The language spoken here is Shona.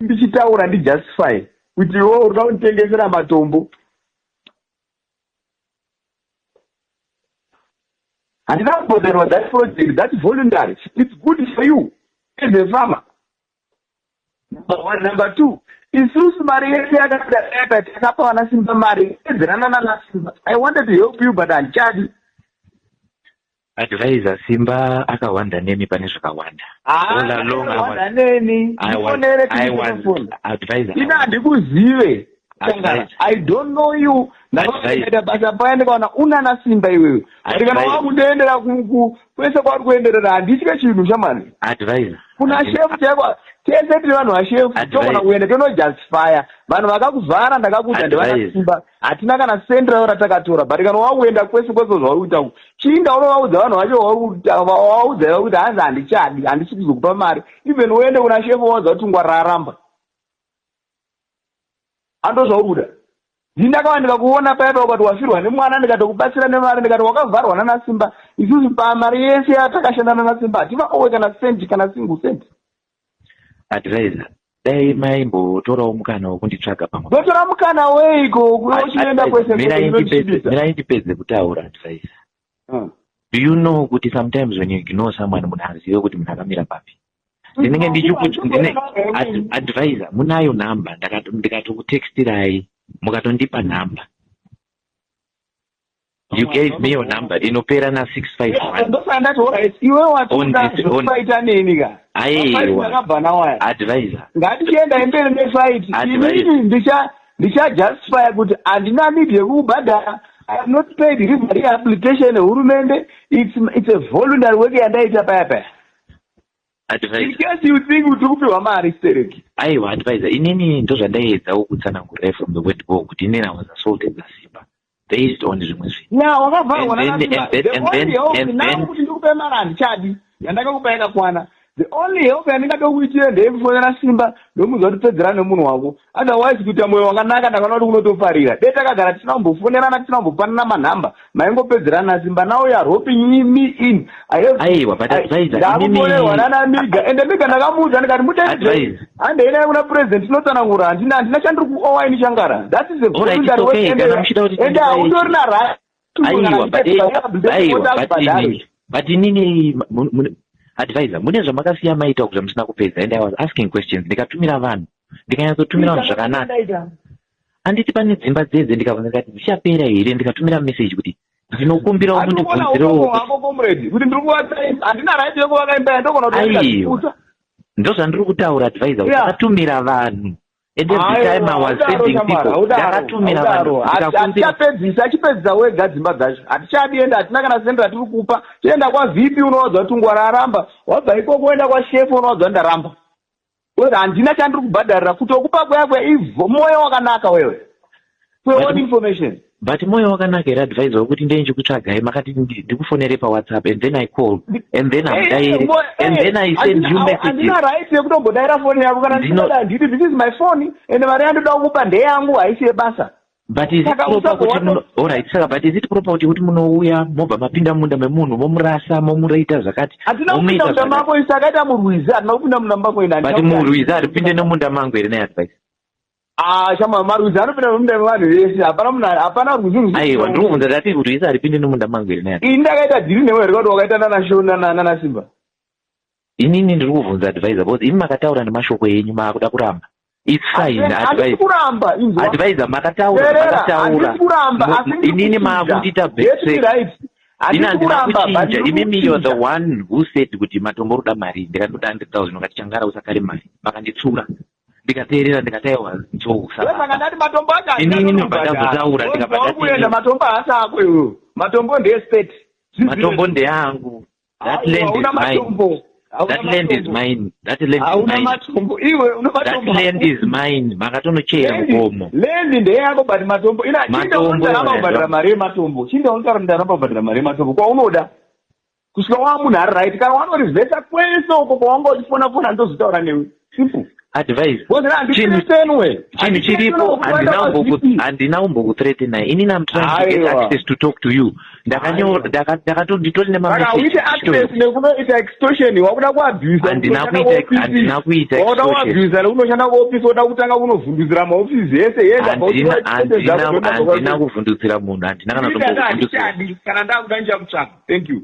Ndichitaura ndijustify kuti iwewe uri kuda kunditengesera matombo. Handina kubhadharwa that project, that voluntary. It's good for you as a farmer. Number one. Number two, isusu mari yese yakabuda paya takapa vana Simba mari edzerana nana Simba. I wanted to help you but handichadi. Advisor, Simba akawanda nemi pane zvakawanda. All along I was, Akawanda neni. I was, Ndifonere I was, tiri advisor, I Ina was, handikuzive. Changara. Advisor. I don't know you. Advisor. Ndakaita basa paya ndikaona unana Simba iwewe. But kana Advisor. wakundoendera kwese kwauri kuenderera handitye chinhu shamani. Advisor. Kuna shefu chaiko tese tiri vanhu vashefu Advisor. togona kuenda tonojustifya vanhu vakakuvhara ndakakuudza ndevana Advisor. Simba hatina kana sendi ravo ratakatora but kana wakuenda kwese kwese zvauri kuita uku chiinda unovaudza vanhu vacho waudza iwe kuti hanzi handichadi handisi kuzokupa mari even uende kuna shefu waudza kuti ngwarira aramba ando zvauri kuda. Ndini ndakava ndikakuona paya paya ukati wafirwa nemwana ndikatokubatsira nemari ndikati wakavharwa nana Simba isusu pamari yese yatakashanda nana Simba hativaowe kana sendi kana single cent. Advisor, dai maimbotorawo mukana wekunditsvaga pamwe. Ndotora mukana weiko uchienda Advisor, kwese kwese ndinochibisa. mirai ndipedze kutaura advisor. Do you know kuti sometimes when you ignore someone munhu azive kuti munhu akamira papi? Ndinenge ndichikuti ndine advisor munayo number ndikatokutextirai mukatondipa number. You gave me your number inopera na 651. Ndosaka ndati alright iwe watoda On this- on- zvekufaita neni ka. Aiwa. Ndakabva nawaya. Advisor. Ngatichienda mberi nefight. Advisor. Inini ndichajustify kuti handina need yekubhadhara. I have not paid river rehabilitation hurumende. It's a voluntary work yandaita paya paya. In Advisor. case you think kuti kupiwa mari stereki. Aiwa advisor, inini ndozvandaiedzawo kutsanangurira from the word go kuti inini I was assaulted naSimba based on zvimwe zvinhu. Ya wakavharwa And then- nana Simba. and then- The and only then- help and now then- kuti ndikupe mari handichadi. Yandakakupa yakakwana. The only help yandingatokuitire ndeyekufonera Simba ndomuudza kuti pedzerana nemunhu wako. Otherwise kuita mwoyo wakanaka ndakaona kuti unotofarira. Dai takagara tisina kumbofonerana tisina kumbopanana manhamba maingopedzerana naSimba. Now you are roping me in. I have Aiwa, but advisor, ndakufonerwa inini- nana Miga. Ende Miga ndakamuudza ndikati mudedze. Advisor. Handei naye kuna president tinotsanangura handina handina chandiri kuowa ini Changara. That is a Alright, it's voluntary work okay. ende Kana muchida kuti ende tindirai- hautorina right. Aiwa, but aiwa, but inini, but inini advisor, mune zvamakasiya maita uku zvamusina kupedza and I was asking questions ndikatumira vanhu ndikanyatsotumira vanhu zvakanaka. Anditi pane dzimba dzedze ndikabvunza ndikati dzichapera here ndikatumira message kuti ndinokumbirawo Handikuona mundibvunzirewo ukoko hwako comrade kuti ndiri kuvaka handina right yekuvaka imba yandogona kuti Aiwa. ndikazviputsa. Ndozvandiri kutaura advisor kuti Yeah. ndakatumira vanhu and every time I was Haudaro, sending Shamwari, people haudaro, ndakatumira vanhu haudaro. ndikakumbira Hatichapedzisa achipedzisa wega dzimba dzacho hatichadi ende hatina kana sendi ratiri kupa chienda kwaVP unowadza kuti ngwara aramba wabva ikoko woenda kwashefu unowadza kuti ndaramba wega handina chandiri kubhadharira kutokupa kuya kuya ivho moyo wakanaka wewe for your own information. But moyo wakanaka here advisor wekuti ndee ndichikutsvagai makati ndikufonere paWhatsApp and then I call and then hamudairi and then I send you messages. Handina right yekutombodaira foni yako kana ndinoda handiti this is my phone and mari yandoda kukupa ndeyangu haisi yebasa. But is it Saka proper kuti usabva muno alright saka but is it proper kuti kuti munouya mobva mapinda munda memunhu momurasa momuraita zvakati Hatina kupinda momuita munda zvakati mako isu takaita murwizi hatina kupinda munda mako ini but handina kupinda. murwizi haripinde nemunda mangu here neadvice? Ah, shama marwizi anopinda nemunda mevanhu vese hapana munhu hapana rwizi rwizi. Aiwa ndiri kubvunza ndati rwizi haripinde nemunda mangu here neadvice? Ini ndakaita dhiri newe here kuti wakaita nana Sho nana nana Simba. Inini ndiri kubvunza advisor because imi makataura nemashoko enyu maakuda kuramba. It's fine Handisi advisor. kuramba inzwa. Advisor makataura Teerera, makataura. handisi kuramba asi ndiri Inini kuchinja. maakundiita Get me backtrack. right. Ini Handisi handina kuramba but kuchinja. ndiri Imimi you're the kuchinja. one who said kuti matombo roda mari ndikanoda 100,000 ukati Changara usakare mari. Makanditsura. Ndikateerera ndikati aiwa nzou Saka sababa. ndati matombo acho Inini handina ndobva kubhadhara. ndazotaura ndikabva Wauri kuenda ndati matombo haasi ako iwewe. Matombo ndeestate. Zvizive. matombo ndeangu. That Aiwa, land hauna is mine. matombo. Hauna That land is matombo. mine. That land is Hauna mine. matombo. Iwe una That matombo land is hakupi. mine. Makatonochera Land mugomo. land ndeyako but matombo ina chinda Matombo unondaramba iwona kubhadhara mari yematombo. Chinda unondaramba kubhadhara mari yematombo kwaunoda. Kusvika waa munhu ari right kana wanorivhesa kwese uko kwawanga uchifona fona ndozotaura newe. Simple. Advise. Because handithreatenwe. Chinhu chiripo, handina kumbokuthreatenai. Inini am trying to get Aiwa. access to talk to you. Aiwa. Nditori Saka uite access nekunoita extortion, wakuda kuabhusa. Handina kuita Wakuda extortion. kuabhusa nekunoshanda kuofisi, woda kutanga kunovhundutsira maofisi ese yenda. Handina kuvhundutsira munhu, handina kana tombokuvhundutsira. Handichadi. Kana ndakuda, ndichakutsvaka. Thank you.